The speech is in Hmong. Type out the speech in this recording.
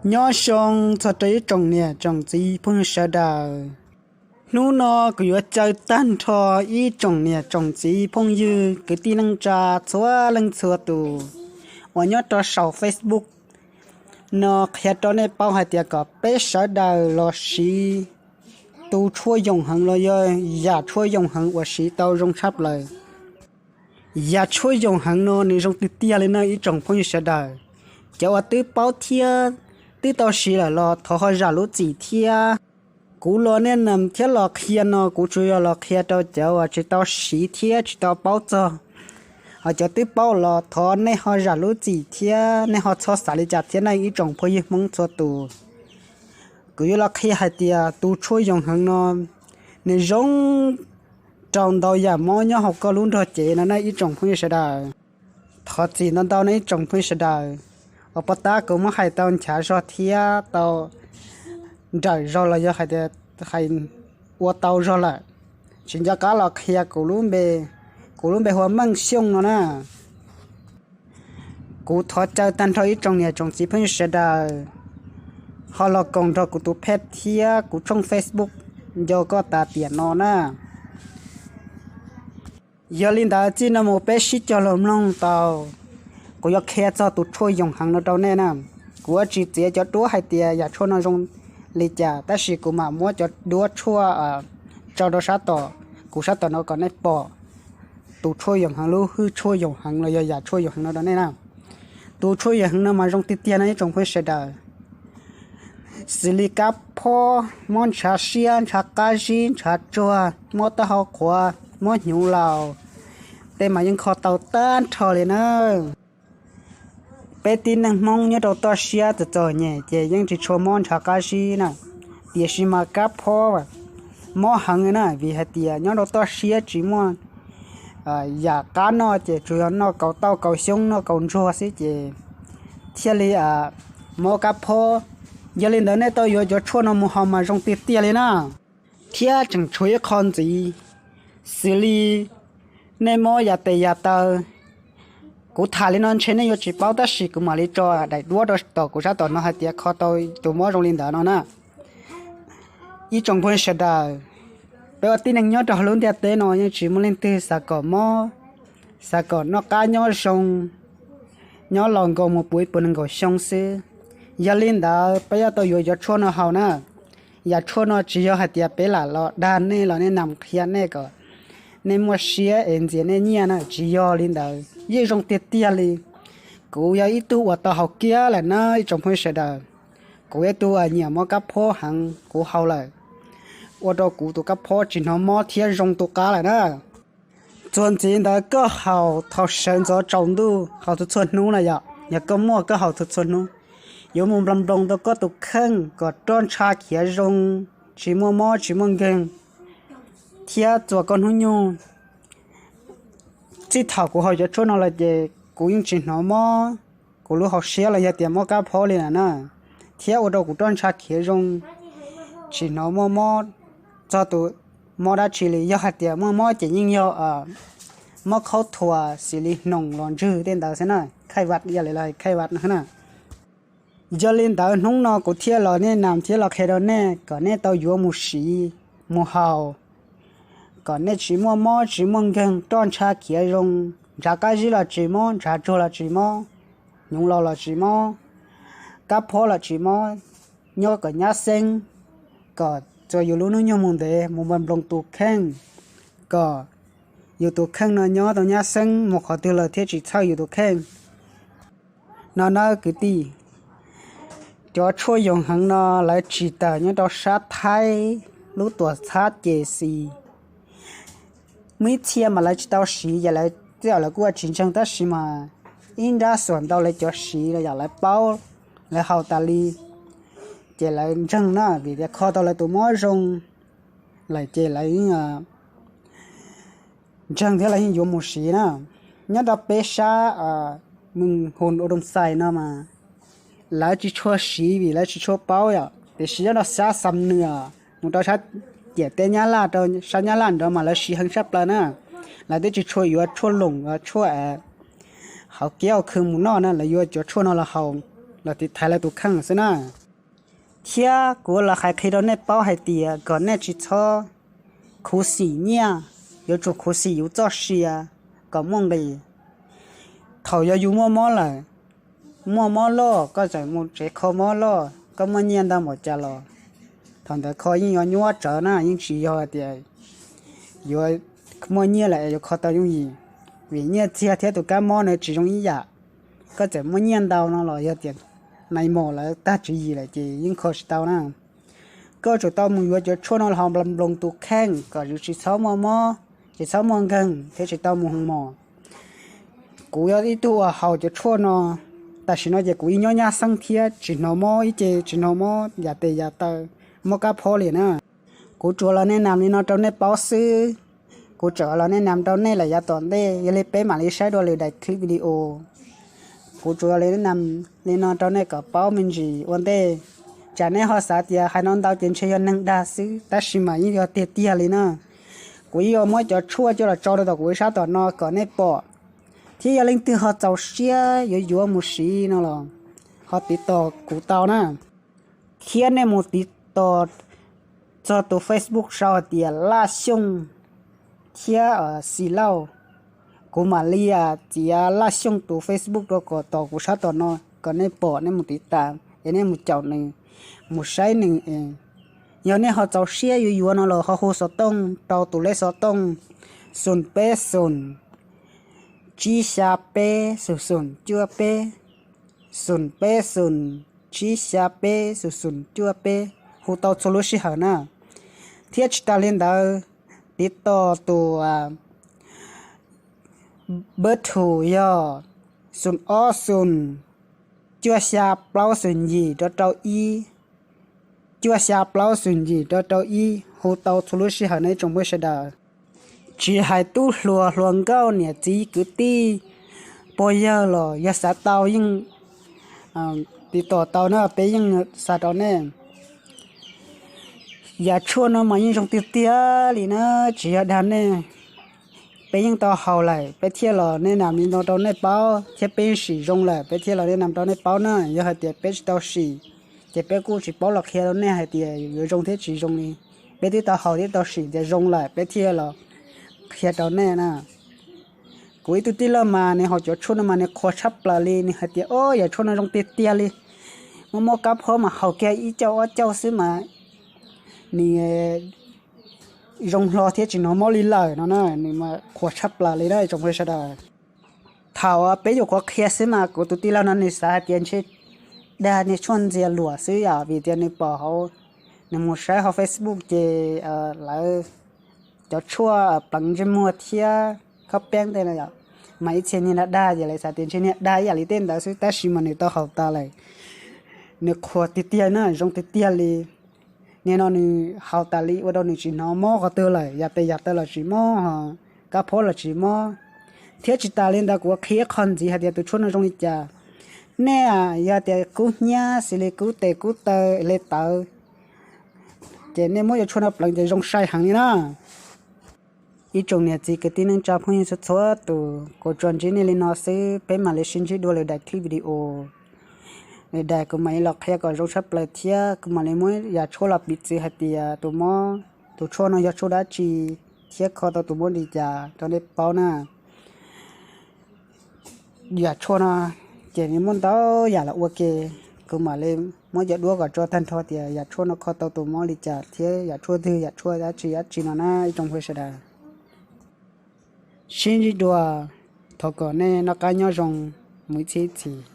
Nyob zoo txog rau ib tsoom niam tsoom txiv phooj ywg sawv daws. Hnub no kuv yuav caw tag nrho ib tsoom niam tsoom txiv phooj ywg kwv tij neej tsa txhua leej txhua tus uas nyob rau saum Facebook no qhia rau nej paub hais tias kom peb sawv daws los siv tus tshuaj yoos heev los yog yam tshuaj yoos heev uas siv tau zoo tshaj plaws. Yam tshuaj yoos heev no nws zoo tiag tiag li na ib tsoom phooj ywg sawv daws. Cov uas twb paub thiab twb tau siv lawm los thov ho zam lub txim thiab. Kuv los niaj hnub thiab los qhia no kuv tsuas yog los qhia rau cov uas tsis tau siv thiab tsis tau paub txog. Ho cov twb paub los thov nej ho zam lub txim thiab nej ho txhob xav li cas thiab na ib tsoom phooj ywg Hmoob txhua tus. Kuv yuav los qhia hais tias tus tshuaj yoos heev no nws zoo rau ntau yam mob nyob hauv koj lub nrog cev no na ib tsoom phooj ywg sawv daws. Thov txim ntau ntau na ib tsoom phooj ywg sawv daws uas puag ta kuv muab hais tau nchav zog thiab tau nrawm zog los yog hais tias hais ua tau zog lawm, tsis nco qab los qhia kuv lub npe. Kuv lub npe hu ua Meej Xyooj no na. Kuv thov caw tag nrho ib tsoom niam tsoom txiv phooj ywg sawv daws ho los koom nrog kuv tus phej thiab kuv tshooj Facebook nco koj tas tiam no na. Yog li ntawd txij no mus peb sib cog los mloog tau, kuv yuav qhia txog tus tshuaj yoos heev no rau nej na. Kuv yuav tsis txiav cov duab hais tias yam tshuaj no zoo li cas tab sis kuv mam muab cov duab tshuaj tso rau sab tom, kuv sab tom no kom nej pom tus tshuaj yoos heev, lub hwj tshuaj yoos heev los yog yam tshuaj yoos heev no rau nej na. Tus tshuaj yoos heev no mas zoo tiag tiag no ib tsoom phooj ywg sawv daws. Xws li kab phob, mob ntshav siab, ntshav qab zib, ntshav tsuag, mob taub hau qhuav, mob hnyuv laus, tej mas yeej kho tau tag nrho li na. Peb tib neeg Hmoob nyob rau toj siab txom txom nyem ces yeej tsis tshua mob ntshav qab zib na, tiam sis mas kab phob mob heev na vim hais tias nyob rau toj siab tsis muaj yam qab noj ces tsuas yog noj kaus tauj kaus xyoob noj kaus ntsuag xwb ces thiaj li mob kab phob. Yog li ntawd nej tau yuav cov tshuaj no mus haus mas zoo tiag tiag li na. Thiab tseem tshuav ib qho ntxiv, xws li nej mob yam tes yam taw. Kuv tham li no ntshe nej yuav tsis paub tab sis kuv mam li tso daim duab rau tom kuv sab tom no hais tias kho tau tus mob zoo li ntawd no na. Ib tsoom phooj ywg sawv daws, peb ua tib neeg nyob rau hauv lub ntiaj teb no yeej tsis muaj leej twg xav kom mob, xav kom noj qab nyob zoo, nyob los nkaus mus puv ib puas nees nkaum xyoo xwb. Yog li ntawd peb yuav tau yuav cov tshuaj no haus na. Yam tshuaj no tsis yog hais tias peb lam los dag nej los nej nam qhia nej kom nej muaj siab es ntxias nej nyiaj na, tsis yog li ntawd, yeej zoo tiag tiag li. Kuv yog ib tug uas tau haus kiag lawm na ib tsoom phooj ywg sawv daws. Kuv yog ib tug uas nyiam mob kab phob heev, kuv haus lawm ua rau kuv tus kab phob tsis hnov mob thiab zoo tu qab lawm na. Txuas ntxiv ntawd koj haus thaum sawv ntxov tsaus ntuj, haus txhua txhua hnub na yom, yog koj muaj koj haus txhua txhua hnub, yuav mus nploos nploos tau koj tus kheej kom roj ntsha khiav zoo, tsis muaj mob tsis muaj nkeeg, thiab txuas koj hnub nyoog. Txij thaum kuv haus cov tshuaj no lawm ces kuv yeej tsis hnov mob kuv lub hauv siab los yog tias mob kab phob li lawm na, thiab ua rau kuv roj ntsha khiav zoo, tsis hnov muaj mob txog tus mob dab tsi li. Yog hais tias muaj mob ces yeej yog mob khaub thuas xws li hnoos los ntswg tej ntawd xwb na, khaij vaj ib yam li los khaij vaj no na. Yog li ntawd hnub no kuv thiaj los nej nam thiab los qhia rau nej kom nej tau yuav mus siv mus haus, kom nej tsis muaj mob tsis muaj nkeeg, roj ntsha khiav zoo, ntshav qab zib los tsis mob, ntshav tsuag los tsis mob, hnyuv laus los tsis mob, kab phob los tsis mob, nyob kom nyab xeeb, kom txuas yus lub hnub nyoog mus ntev mus nploos nploos tus kheej, kom yus tus kheej no nyob tau nyab xeeb mus qhov twg los thiaj tsis txhawj yus tus kheej. No na kwv tij, cov tshuaj yoos heev no lawv tsim tawm nyob rau sab Thaib lub tuam txhab ces xis. Muaj ib txhia mas lawv tsis tau siv ces lawv txawm lawv kuj ua tsis ntseeg tab sis mas ib nrab xuam ntau lawv cov siv los yog lawv paub, lawv haus tas li, ces lawv ntseeg na vim tias kho tau lawv tus mob zoo lawm ces lawv yeej ntseeg thiab lawv yeej yuav mus siv na. Nyob rau peb sab Meej Hoo Doo Xais no mas lawv tsis tshua siv vim lawv tsis tshua paub yom, tiam sis nyob rau sab Xam Nws mus rau sab ciam teb Nyab Laj rau sab Nyab Laj nrad mas lawv siv heev sab plaws na. Lawv twb tsis tshua yuav tshuaj loos tshuaj hauv kiab hauv khw mus noj na, lawv yuav cov tshuaj no los haus. los tiv thaiv lawv tus kheej xwb na. Thiab kuv los hais qhia rau nej paub hais tias kom nej tsis txhob khuv xim nyiaj, yuav tsum khuv xim yus txoj sia kom muaj nqis. Thaum yog yus muaj mob lawm, muaj mob loj koj txawm mus tsev kho mob loj, koj muaj nyiaj ntau npaum cas los thaum ntawd kho yeej yuav nyuab tsawv na, yeej tsis yog tias yuav muaj nyiaj lawm es yuav kho tau yooj yim, vim nyiaj txiag thiab tus kab mob na tsis zoo ib yam. Koj txawm muaj nyiaj ntau no los yog tias nais mos lawv tag tswv yim lawm ces yeej kho tsis tau na. Koj tsum tau mus yuav cov tshuaj no los ho nploos tus kheej kom yus tsis txhob muaj mob, tsis txhob muaj nkeeg thiab tsis tau mus hoo mos. Kuv yog ib tug uas haus cov tshuaj no, tam sim no ces kuv yeej nyob nyab xeeb thiab tsis hnov mob ib ce, tsis hnov mob yam tes yam taw, mob kab phob li na. Kuv tsuas los nej nam li no rau nej paub xwb. Kuv tseem los nej nam rau nej lawm yav tom ntej, yog li peb mam li saib dua lwm daim clip video. Kuv tsuas los nej nam li no rau nej kom paub me ntsis ua ntej. Tsam nej ho xav tias hais no ntau ces ntshe yog neeg dag xwb, tab sis mas yeej yog tiag tiag li na. Kuv yeej yuav muab cov tshuaj coj los tso rau tom kuv sab tom no kom nej pom. Thiab yog leej twg ho txaus siab yuav yuav mus siv no los ho tiv tos kuv tau na. Thiab nej mus tiv tos txog tus Facebook sau hais tias Laj Xyooj thiab Xi Lauj. Kuv mam li txiav Laj Xyooj tus Facebook rau kom tos kuv sab tom no kom nej pom, nej mus tiv tas es nej mus caum nws, mus saib nws. Yog nej ho txaus siab yuav yuav no los ho hu xov tooj rau tus lej xov tooj xoom peb xoom tsib xya peb xoom xoom cuaj peb, xoom peb xoom tsib xya peb xoom xoom cuaj peb, hu tau txhua lub sij hawm na. Thiab tsis tas li ntawd, tiv tos tus npawb thum yog xoom ob xoom cuaj xya plaub xoom yim rau rau ib, cuaj xya plaub xoom yim rau rau ib, hu tau txhua lub sij hawm na ib tsoom phooj ywg sawv daws. Tsis hais tub hluas hluas nkauj niam txiv kwv tij pog yawg los yog xav tau yeej tiv tos tau na, peb yeej xa rau nej. Yam tshuaj no mas yeej zoo tiag tiag li na, tsis yog dag nej. Peb yeej tau haus lawm peb thiaj los nej nam li no rau nej paub, thiab peb yeej sim zoo lawm peb thiaj los nej nam rau nej paub na. Yog hais tias peb tsis tau sim, ces peb kuj tsis paub los qhia rau nej hais tias yuav zoo thiab tsis zoo li. Peb twb tau haus thiab tau sim tias zoo lawm peb thiaj los qhia rau nej na. Kuv ib tug tij laug mas nws haus cov tshuaj no mas nws qhuas tshaj plaws li, nws hais tias, o, yam tshuaj no zoo tiag tiag li. Mob mob kab phob mas haus kiag ib cauj ob cauj xwb mas nws zoo hlo thiab tsis hnov mob li lawm no na. Nws mas qhuas tshaj plaws li na tsoom phooj ywg sawv daws. Thaum peb yuav qhuav qhia xwb mas kuv tus tij laug no nws xav hais tias ntshe dag niag tshuaj ntxias luam xwb yom, vim tias nws pom hauv, nws mus saib hauv Facebook ces lawv cov tshuaj pleev ntsej muag thiab khob peeb tej no yom, mas ib txhia niag dag dag ces lawv xav tias ntshe niag dag ib yam li tej ntawd xwb, tab sis mas nws tau haus tas lawm. Nws qhuas tiag tiag na, zoo tiag tiag li. Niag no nws haus tas li ua rau nws tsis hnov mob qhov twg lawm, yam tes yam taw los tsis mob, kab phob los tsis mob. Thiab tsis tas li ntawd kuv qhia ib qho ntxiv hais tias tus tshuaj no zoo li cas. Nej yog tias kub hnyiab xws li kub tes kub taw li tawv, ces nej muab cov tshuaj no pleev ces zoo sai heev li na. Ib tsoom niam txiv kwv tij neej tsa phooj ywg txhua txhua tus, kuv tsuas ntsib nej li no xwb, peb mam li sib ntsib dua lwm daim clip video. Lwm daim kuv mam li los qhia kom zoo tshaj plaws thiab kuv mam li muab yam tshuaj los piv txwv hais tias tus mob, tus tshuaj no yog tshuaj dab tsi thiab kho tau tus mob li cas rau nej paub na. Yam tshuaj no ces nws muaj ntau yam los ua ke, kuv mam li muab cov duab kom tso tag nrho tias yam tshuaj no kho tau tus mob li cas thiab yam tshuaj twg yam tshuaj dab tsi dab tsi no na ib tsoom phooj ywg sawv daws. Sib ntsib dua, thov kom nej noj qab nyob zoo, mus ib txhiab ib txhis.